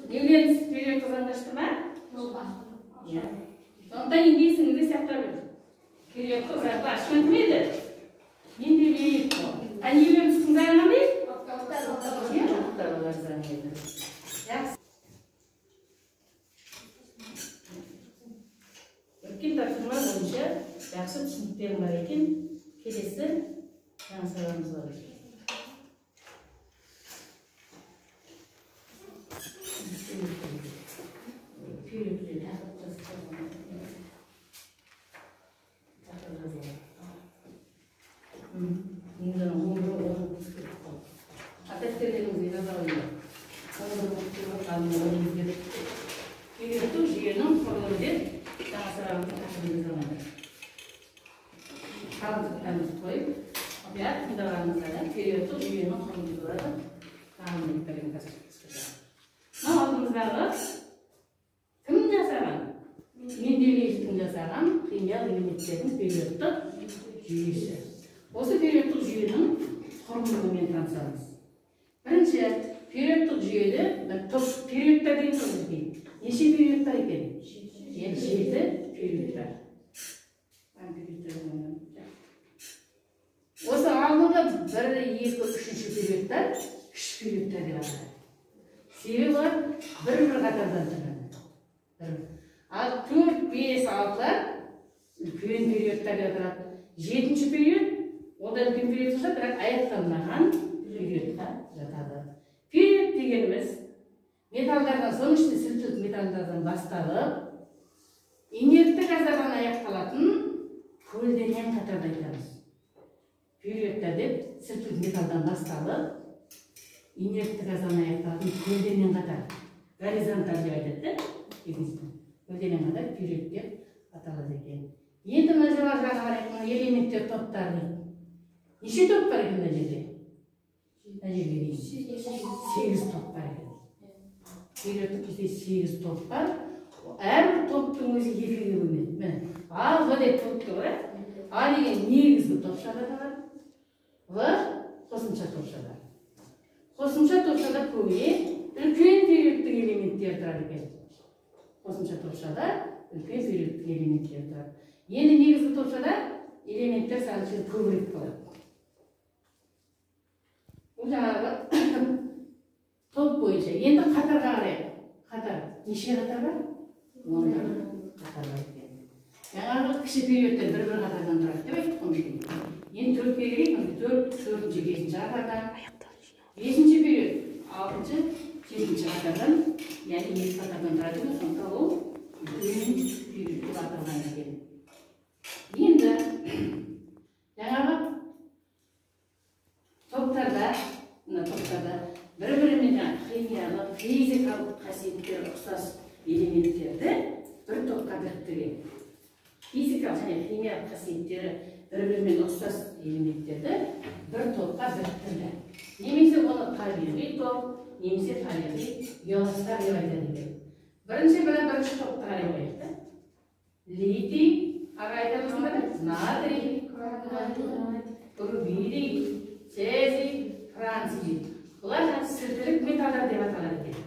Неуленс периодтық заңды ашты ма? Иә. Сондықтан енді есіңізде сақтай беріңіз. Периодтық заңды ашқан кім еді? Менделеев. А Неуленстің заңы қандай? Иә, октавалар заңы еді. Жақсы. Өткен тапсырма бойынша жақсы түсініктерің бар екен. Келесі жаңа сабағымызға көшейік. Периодтық жүйенің құрылымы деп жаңа сабағымыздың тақырыбын жазамыз. Қалың кітабымызды қойып, мұқият тыңдағаныңызда периодтық жүйенің құрылымы туралы тағы айтып беремін қазір. Мынау алдымыздағы кім жасаған? Менделеевтің жасаған химиялық элементтердің периодтық жүйесі. Осы периодтық жүйенің құрылымымен танысамыз. Бірінші, периодтық жүйеде периодтар деген сөз екен. Неше период бар екен? 7 период бар. Осы алдыңғы 1, 2, 3-ші периодтар кіші периодтар деп аталады. Себебі олар бір-бір қатардан тұрады. Ал 4, 5, 6-лар үлкен периодтар деп аталады. 7-ші период, ол да үлкен период болса, бірақ аяқталмаған периодқа жатады. Период дегеніміз металдардан, соның ішінде сілтілік металдардан басталып, инертті газдардан аяқталатын көлденең қатарды айтамыз. Периодтар деп сілтілік металдан басталып, инертті газдан аяқталатын көлденең қатар, горизонталь деп айтады да, көлденең қатар период деп аталады екен. Енді мына жоғары жаққа қарайық, мына элементтер топтары дейді. Неше топ бар екен мына жерде? Мына жерге дейін 8 топ бар екен. Периодтық кесте 8 топ бар. Әрбір топтың өзі екіге бөлінеді. Міне, А, В деп топ тұр, А деген негізгі топшада бар, В қосымша топшада. Қосымша топшада көбіне үлкен периодтың элементтері тұрады екен. Қосымша топшада үлкен периодтың элементтері тұрады. Енді негізгі топшада элементтер саны көбірек болады. Бұл жаңағы топ бойынша. Енді қатарға қарайық. Қатар. Неше қатар бар? 11 қатар бар екен. Жаңағы кіші периодтар бір-бір қатардан тұрады деп айттық қой. Енді 4-ке келейік. 4, 4-ші, 5-ші қатардан. 5-ші период 6-шы, 7-ші қатардан, яғни 2 қатардан тұрады екен. Сондықтан ол үлкен период деп аталған екен. Енді жаңағы топтарда, мына топтарда бір-бірімен жаңағы химиялық, физикалық қасиеттері ұқсас элементтерді бір топқа біріктірген. Физикалық және химиялық қасиеттері бір-бірімен ұқсас элементтерді бір топқа біріктірді. Немесе оны табиғи топ, немесе табиғи ұяластар деп айтады екен. Бірінші топты қарай қояйық та. Литий, ары айтамыз ба? Натрий, рубидий, цезий, франций. Бұлар сілтілік металдар деп аталады екен.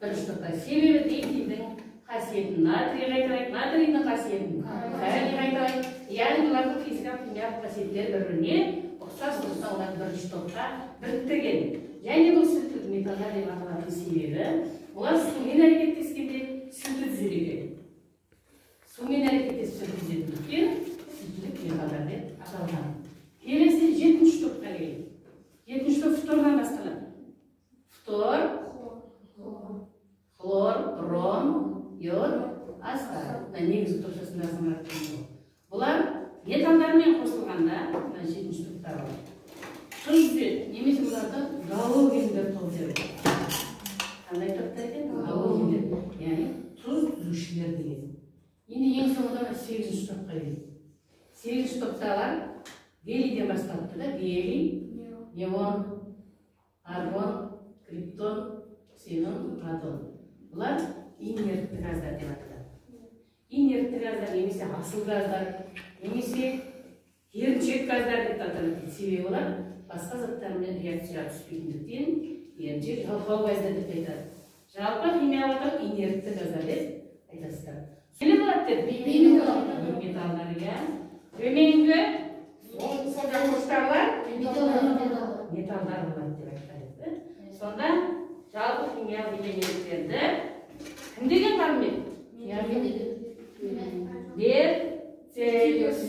Бірінші топта. Себебі литийдің қасиетін натрий қайталайды, натрийдің қасиетін калий қайталайды. Яғни бұлардың физикалық, химиялық қасиеттері бір-біріне ұқсас, сондықтан оларды бірінші топқа біріктірген. Және бұл сілтілік металдар деп аталатын себебі олар сумен әрекеттескенде сілті түзеді екен. Сумен әрекеттесіп сілті түзетіндіктен сілтілік металдар деп аталған. Келесі 7-ші топқа келейік. 7-ші топ фтордан басталады. Фтор, хлор, бром, йод, астат. Мына негізгі топшасында азаматтың. Бұлар металдармен қосылғанда, мына 7-ші топтар бар. Тұз түзеді, немесе бұларды галогендер тобы деп айтады. Қандай топтар екен? Галогендер, яғни тұз түзушілер деген. Енді ең соңында 8-ші топқа келейік. 8-ші топтағылар гелийден басталыпты да, гелий, неон, аргон, криптон, ксенон, радон. Бұлар инертті газдар деп аталады. Инертті газдар немесе асыл газдар, немесе еріншек газдар деп аталады. Себебі олар басқа заттармен реакцияға түспейтіндіктен еріншек жалқау газдар деп айтады. Жалпы химиялық атау инертті газдар деп айтасыздар. Не болады деді? Бейметалдар, иә. Төменгі оң сол жақ бұрыштағылар металдар болады деп айтады. Сонда жалпы химиялық элементтерді кім деген ғалым? Берцелиус.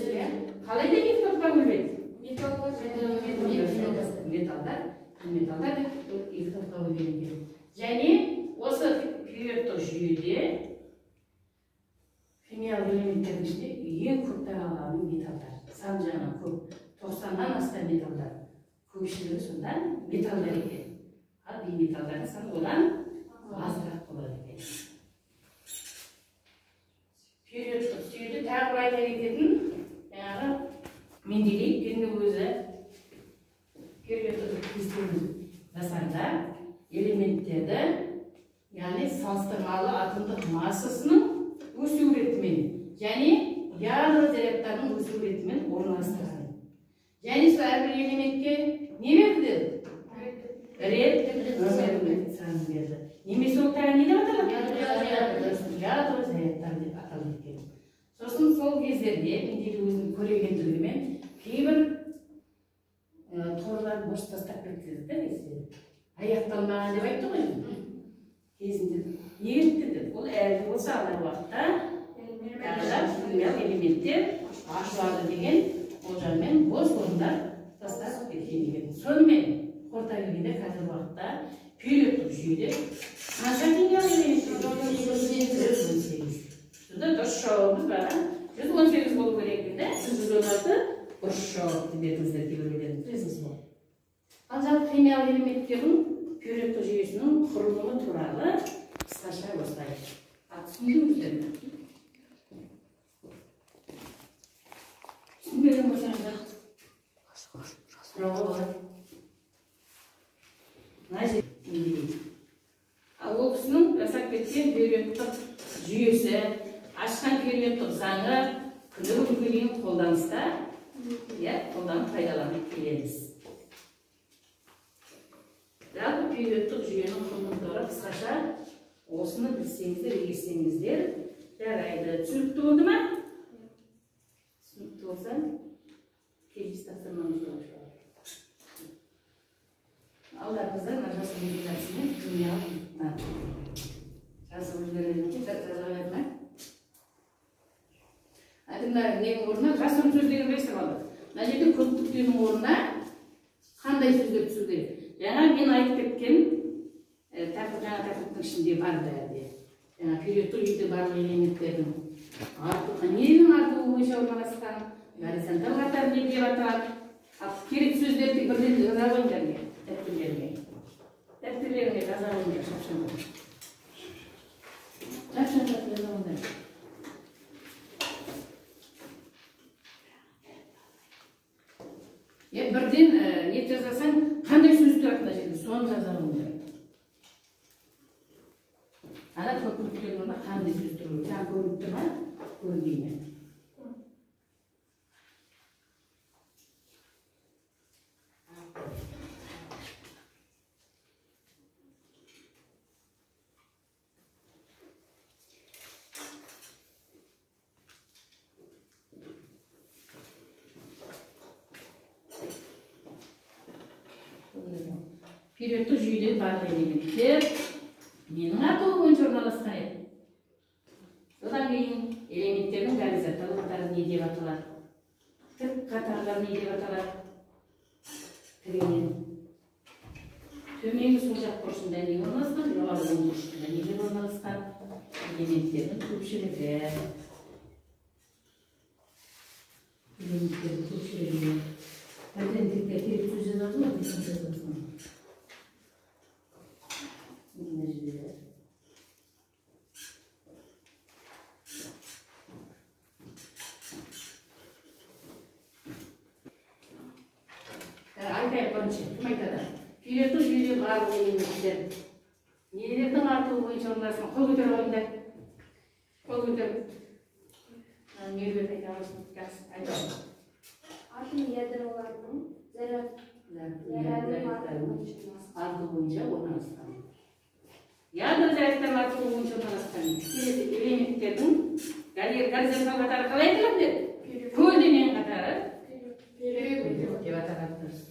Қалай деп екі топқа бөледі? Металдар, металдар деп екі топқа бөлген екен. Және осы периодтық жүйеде химиялық элементтердің ішінде ең көп таралғаны металдар. Сан жағынан көп, 90-нан астам металдар. Көпшілігі сонда металдар екен. Ал бейметалдардың саны одан азырақ болады екен. Периодтық жүйеде тағы бір айта кететін жаңағы Менделеевтің өзі периодтық кестені жасағанда элементтерді, яғни салыстырмалы атомдық массасының өсу ретімен және ядро зарядтарының өсу ретімен орналастырған. Және сол әрбір элементке не берді деді? Рет нөмірін санын берді. Немесе ол тағы не деп аталады? Ядро зарядтары деп аталады екен. Сосын сол кездерде Менделеев өзінің көрегенділігімен кейбір торларын бос тастап кетті да, аяқталмаған деп айтты ғой кезінде. Не кетті деп? Ол әлі болса алдағы уақытта тағы да химиялық элементтер ашылады деген болжаммен бос орындар тастап кеткен екен. Сонымен қорыта келгенде қазіргі уақытта периодтық жүйеде қанша химиялық элемент? 118. Сонда дұрыс жауабымыз бар, 118 болу керек екен да, 116 дұрыс жауап деп бердіңіздер кейбіреулеріңіз, білесіз ғой. Ал жалпы химиялық элементтердің периодтық жүйесінің құрылымы туралы қысқаша осылай. Ал түсіндіңіздер ме? Түсінбеген болсаңыздар сұрауға болады. Мына жерде ал ол кісінің жасап кеткен периодтық жүйесі, ашқан периодтық заңы күні бүгінге дейін қолданыста, иә, қолданып пайдаланып келеміз. Жалпы периодтық жүйенің құндылықтары қысқаша осыны білсеңіздер, ескерсеңіздер жарайды. Түсінікті болды ма? Түсінікті болса, келесі тапсырмамызға көшейік. Алдарыңызда мына жасыл белгісімен химиялық жазып үлгереді, жаза қояды ма? Мына ненің орнына жасырын сөз деген білесіздер балалар. Мына жерде көп нүктенің орнына қандай сөздер түсу керек? Жаңа мен айтып кеткен жаңа тақырыптың ішінде бар бәрі де. Жаңа периодтық жүйеде барлық элементтердің ненің артуы бойынша орналасқан, горизонталь қатар не деп аталады. Ал керек сөздерді бірден жаза қойыңдар дәптерлеріңе. Дәптерлеріңе жаза қойыңдар, шапшаңдап. Шапшаңдап жаза қойыңдар. Бірден не жазасаң, қандай сөз тұрады мына жерде, соны жаза қойыңдар. Ана көп нүктенің орнына қандай сөз тұру керек? Жаңа көрініп тұр ма? Көрінбей ме? Периодтық жүйеде барлық элементтер ненің атауы бойынша орналасқан еді. Содан кейін элементтердің горизонталь қатары не деп аталады? Тік қатарлар не деп аталады? Тігінен. Төменгі сол жақ бұрышында не орналасқан, жоғарғы оң бұрышында не орналасқан? Элементтердің көпшілігі. Элементтердің көпшілігі. Бірден тікке керек сөз жазады ғой, несін жазасың? Мына жерде. Айтайық бірінші, кім айтады? Периодтық жүйеде барлық элементтер нелердің артуы бойынша орналасқан? Қол көтеріп қойыңдар. Қол көтеріп. Меруерт айта аласың. Жақсы, айта. Атом ядроларының зарядының артуы бойынша орналасқан. Ядро зарядтарының атомы бойынша орналасқан. Келесі элементтердің горизонталь қатары қалай айтылады? Көлденең қатары деп аталады. Дұрыс.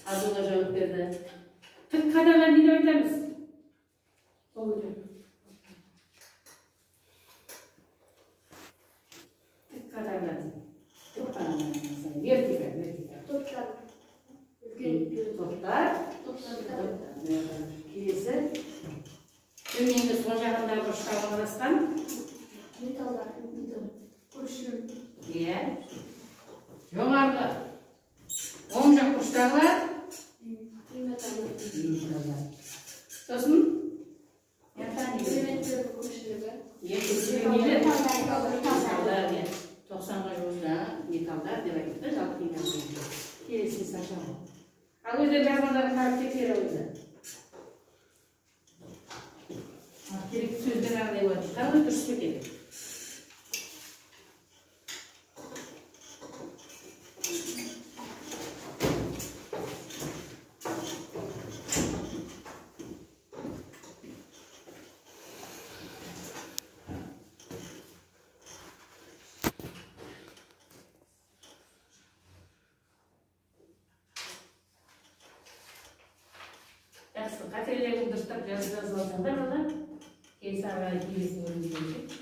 Абдулла жауап берді. Тік қатарлар не деп айтамыз? Тік қатарлар. Тік қатарлар. Вертикаль, вертикаль. Топтар. Топтар. Келесі. Төменгі сол жағындағы бұрышта орналасқан металдар. Иә. Жоғарғы оң жақ бұрыштағылар металдар. Сосын Элементтердің көпшілігі. Металдар, иә. 90-ға жуық металдар деп айтты жалпы химия бойынша. Келесі Саша. Ал өздері жазғандарын қарап тексере қойды. Керекті сөздер қандай болады? Қараңыз, дұрыс па екен? Жақсы, қателерін дұрыстап жазып алсаңдар, бала. Келесі ары қарай келесі бөлімге.